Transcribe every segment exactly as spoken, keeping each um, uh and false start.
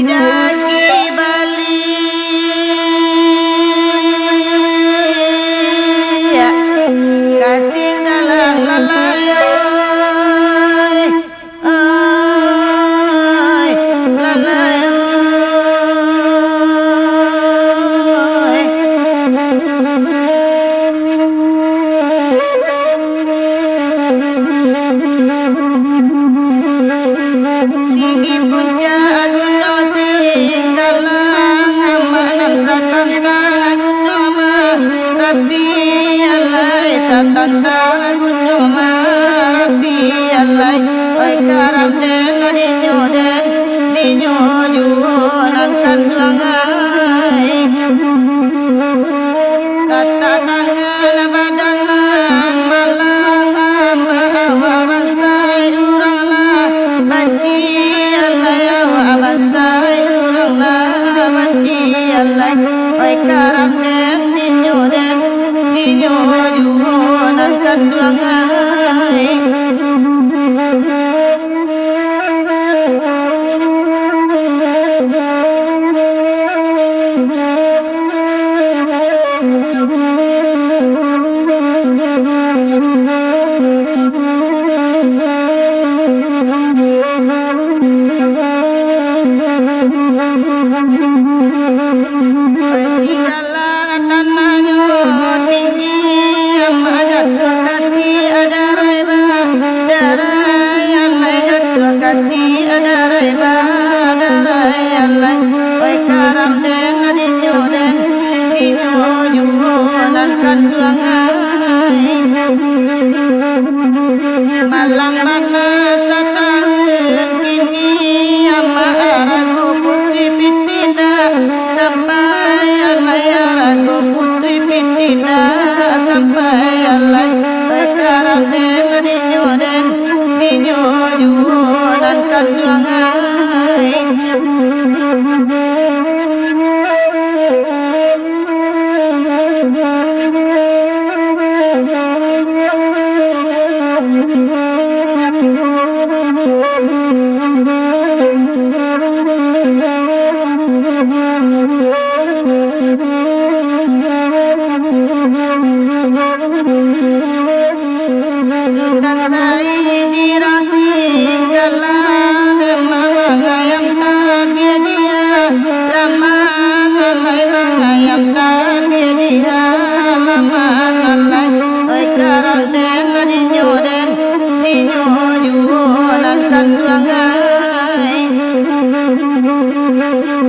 Daki baliak ka Singgalang, lalai oi, oi, lalai oi. Tinggi puncak Gunuang Singgalang, amak nan satantang Gunuang Marapi, alai satantang Gunuang Marapi, alai. Oi karam den, dinyo den, dinyo juo nan kanduang ai. Rata tangan badan nan malang, amak awak bansai urang lah banci, alai awak bansai urang lah banci, alai. Oi karam den, dinyo den, dinyo juo nan kanduang ai. Singgalang tanahnyo tinggi, amak jatuah kasi, darai ba, darai alai, jatuah kasi, darai ba, darai alai. Oi karam den, dinyo den, dinyo juo nan kanduang ai. Malang bana satahun kini, amak arago putuih pitih ndak sampai alai, arago putuih pitih ndak sampai alai. Oi karam den, dinyo den, dinyo juo nan kanduang ai. Sutan Saidi rang Singgalang, dek mangayam tabiah di halaman, alai mangayam tabiah di halaman, alai. Oi karam den, dinyo den, dinyo juo nan kanduang ai.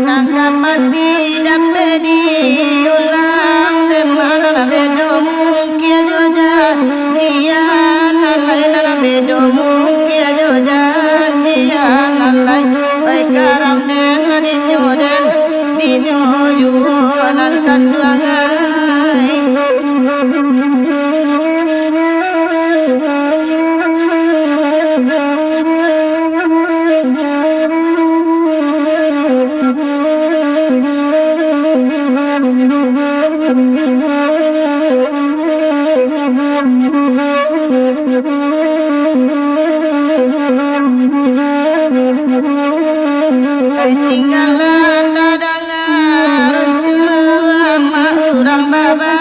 Nan ka mati dapek diulang, dek ma nan bedo mungkin jo janjian, alai nan bedo mungkin jo janjian, alai. Oi karam den, dinyo den, dinyo juo nan kanduang ai. Ai Singgalang tadanga runtuah, amak urang baba